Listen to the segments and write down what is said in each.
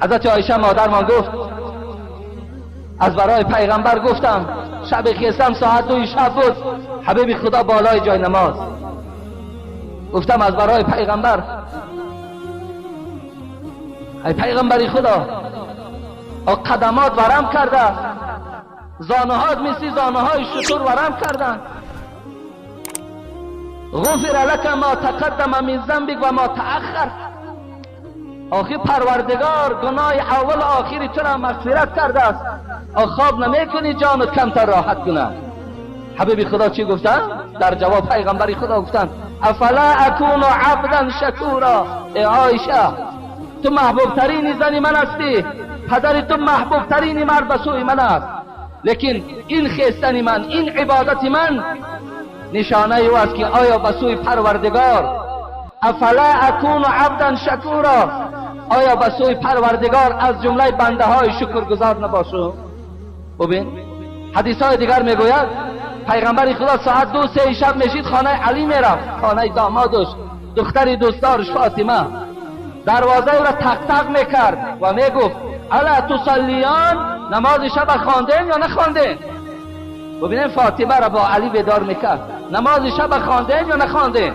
حضرت عایشه مادرمان گفت از برای پیغمبر گفتم شب خیستم ساعت 2 شب بود، حبیب خدا بالای جای نماز. گفتم از برای پیغمبر، ای پیغمبری خدا، قدمات ورم کرده، زانوهات مثل زانوهای شتر ورم کردن. غفر لك ما تقدم من ذنبك و ما تأخر. آخی پروردگار گناه اول و آخری تو را مغفرت کرده است، خواب نمیکنی جانت کمتر راحت کنه. حبیب خدا چی گفتن؟ در جواب پیغمبری خدا گفتن افلا اکون عبدا شکورا. ای عایشه، تو محبوب ترین زن من هستی، پدر تو محبوب ترین مرد به سوی من است، لیکن این خیستن من، این عبادت من نشانه او است که آیا به سوی پروردگار، افلا اکون عبدا شکورا، آیا به سوی پروردگار از جمله بنده های شکرگزار نباشم؟ ببین حدیث های دیگر میگوید پیغمبر خدا ساعت 2 3 شب میشید خانه علی میرفت، خانه دامادش، دختر دوستدارش فاطمه، دروازه او را تق تق میکرد و میگفت الا تصلیان، نماز شب خواندین یا نخواندین؟ ببینیم فاطمه را با علی بیدار میکرد، نماز شب خواندین یا نخواندین؟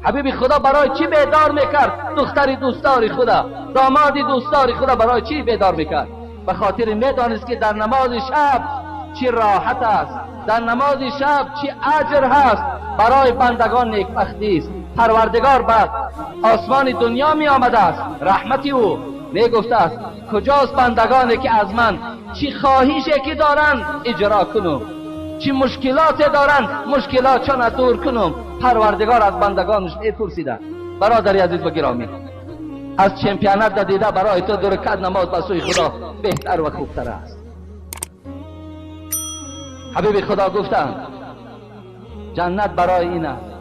حبیب خدا برای چی بیدار میکرد؟ دختر دوستدار خدا، داماد دوستدار خدا برای چی بیدار میکرد؟ به خاطر میدانست که در نماز شب چی راحت است، در نماز شب چی اجر هست، برای بندگان نیکبختی است. پروردگار به آسمان دنیا می آمده است، رحمتی او می گفته است کجاست بندگانی که از من چی خواهشی که دارند اجرا کنم، چی مشکلات دارند مشکلاتشان دور کنم. پروردگار از بندگانش میپرسیده. برادر عزیز و گرامی، از چمپیانت دیده برای تو 2 رکعت نماز به سوی خدا بهتر و خوبتر است. حبیب خدا گفتند جنت برای این است.